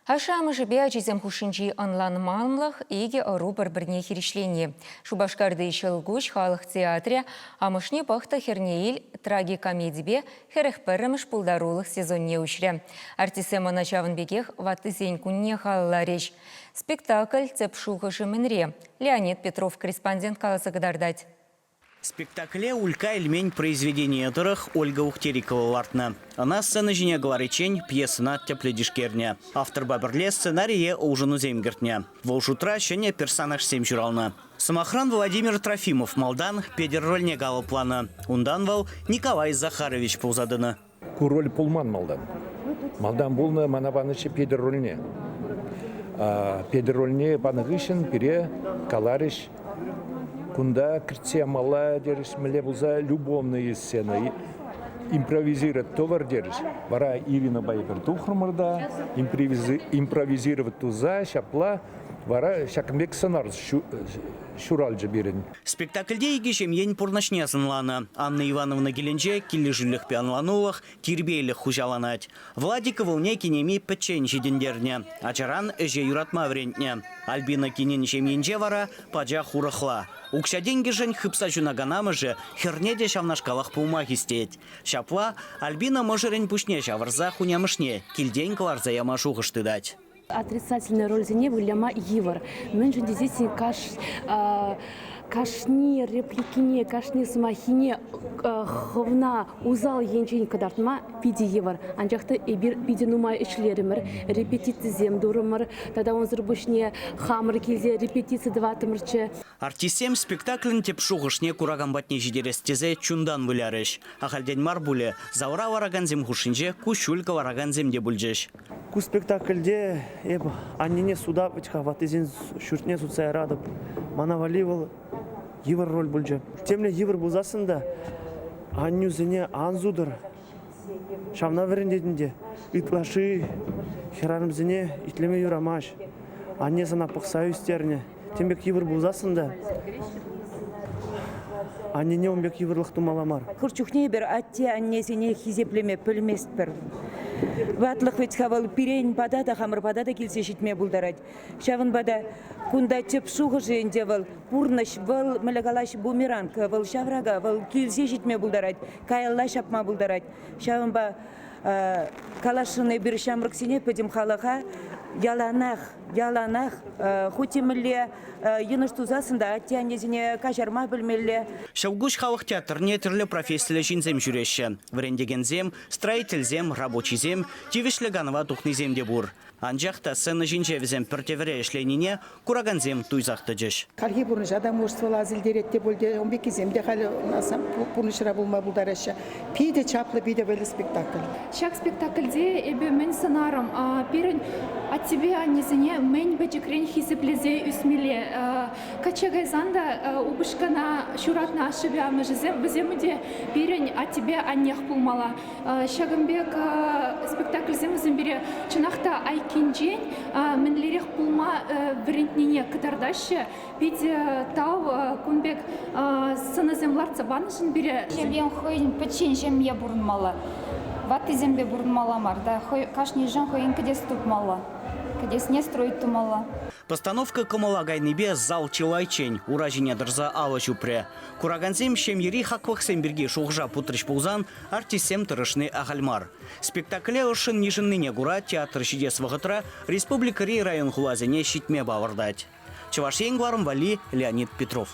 Ашшӗ-амӑшӗпе ачисем хушшинчи ӑнланманлӑх икӗ ӑру пӗр-пӗрне хирӗҫлени. Шупашкарти Ҫӑлкуҫ халӑх театрӗ Амӑшне пӑх та хӗрне ил трагикомедипе 41-мӗш пултарулӑх сезонне уҫрӗ. Артистсем ӑна ҫавӑн пекех Ваттисен кунне халалларӗҫ. Спектакль тӗп шухӑшӗ мӗнре? Леонид Петров корреспондент каласа кӑтартать. Спектакле Улька Эльмен произведенийӗ тӑрӑх Ольга Ухтерикова лартнӑ. Ӑна сцена ҫине кӑлариччен пьесӑна тӗплӗ тишкернӗ. Авторпа пӗрле сценарие улшӑнусем кӗртнӗ. Вӑл шутра ҫӗнӗ персонажсем ҫуралнӑ. Сӑмахран, Владимир Трофимов малтан Петӗр рольне калӑпланӑ. Унтан вӑл Николай Захарович пулса тӑнӑ. Ку роль пулман малтан. Малтан пулнӑ мана панӑччӗ Петӗр рольне. Петӗр рольне панӑ хыҫҫӑн пире каларӗҫ, кунта кӗртсе ямалла терӗҫ, мӗнле пулса любовные сцена импровизировать тӑвӑр терӗҫ. Вара Иринӑпа эпир тухрӑмӑр та импровизировать туса ҫапла вара ҫакӑн пек сӑнар ҫуралчӗ пирӗн. Спектакльте икӗ ҫемьен пурнӑҫне сӑнланӑ. Анна Ивановна килӗнче килӗшӳлӗхпе ӑнланулӑх, тирпейлӗх хуҫаланать. Владик ывӑлне кинеми пӗччен ҫитӗнтернӗ, ачаран ӗҫе юратма вӗрентнӗ. Альбина кинӗн ҫемйинче вара пачах урӑхла. Укҫа-тенкӗшӗн хыпса ҫунакан амӑшӗ хӗрне те ҫавнашкалах пулма хистет. Ҫапла Альбина мӑшӑрӗн пуҫне ҫавӑрса хунямӑшне килтен кӑларса яма шухӑш тытать. Отрицательный рольсене выляма йывӑр. Мӗншӗн тесессӗн кашни репликине, кашни сӑмахине хӑвна усал енчен кӑтартма питӗ йывӑр. Анчах та эпир питӗ нумай ӗҫлерӗмӗр, репетицисем турӑмӑр тата унсӑр пуҫне хамӑр килте репетици тӑваттӑмӑрччӗ. Артистсем спектаклӗн тӗп шухӑшне куракан патне ҫитерес тесе чунтан вылярӗҫ. Ахальтен мар пулӗ, залра ларакансем хушшинче куҫҫуль кӑларакансем те пулчӗҫ. Ку спектакльте эп аннене суда вӗт-ха, ваттисен ҫуртне сутса яратӑп. Мана валли вӑл йывӑр роль пулчӗ. Темле йывӑр пулсассӑн та аннӳсене ан сутӑр. Ҫавна вӗрентетӗн те. Ытлашши хӗрарӑмсене итлеме юрамасть. Анне сана пӑхса ӳстернӗ. Тем пек йывӑр пулсассӑн та аннене ун пек йывӑрлӑх тумалла мар. Хӑш чухне эпир атте-аннесене хисеплеме пӗлместпӗр. Ватлӑх вӗт-ха вӑл пирӗн пата та, хамӑр пата та килсе ҫитме пултарать. Ҫавӑнпа та кунта тӗп шухӑшӗ ӗнтӗ вӑл пурнӑҫ, вӑл мӗнле калаҫ бумеранг, вӑл ҫаврака, вӑл килсе ҫитме пултарать, каялла ҫапма пултарать. Ҫавӑнпа каласшӑн эпир ҫамрӑксене, пӗтӗм халӑха яланах Яланах хуть те мӗнле йӑнӑш тусассӑн та атте-аннесене каҫарма пӗлмелле. Ҫӑлкуҫ халӑх театрне тӗрлӗ профессиллӗ ҫынсем ҫӳреҫҫӗ. Вӗрентекенсем, строительсем, рабочисем, тивӗҫлӗ канӑва тухнисем те пур. Анчах та сцена ҫинче вӗсем пӗр тӗвӗре ӗҫленине куракансем туйсах тӑчӗҫ. Хальхи пурнӑҫа та мужествӑлла асилтерет те пуль те, ун пеккисем те халӗ пурнӑҫра пулма пултараҫҫӗ. Питӗ чаплӑ, питӗ вӑйлӑ спектакль. Ҫак спектакльте эпӗ мӗн сӑнарӑм? Пирӗн аттепе аннесене мӗн пӗчӗкрен хисеплесе ӳсмелле. Качча кайсан та упӑшкана ҫуратнӑ ашшӗпе амӑшӗсем вӗсем те пирӗн аттепе аннех пулмалла. Ҫакӑн пек спектакльсем вӗсем пире чӑнах та айккинчен мӗнлерех пулма вӗрентнине кӑтартаҫҫӗ. Питӗ тав кун пек сценӑсем лартса панӑшӑн пире. Ҫемьен хӑйӗн пӗччен ҫемье пурӑнмалла. Ваттисемпе пурӑнмалла мар та, кашнишӗн хӑйӗн кӗтес тупмалла. Кӗтесне строить тумалла. Постановка кӑмӑла кайнипе зал чылайччен ура ҫине тӑрса алӑ ҫупрӗ. Куракансем ҫемьери хаклӑхсем пирки шухӑша путрӗҫ пулсан артистсем тӑрӑшни ахаль мар. Спектакле ӑшшӑн йышӑннине кура театр ҫитес вӑхӑтра республикӑри район-хуласене ҫитме палӑртать. Чӑваш Ен кӑларӑм валли Леонид Петров.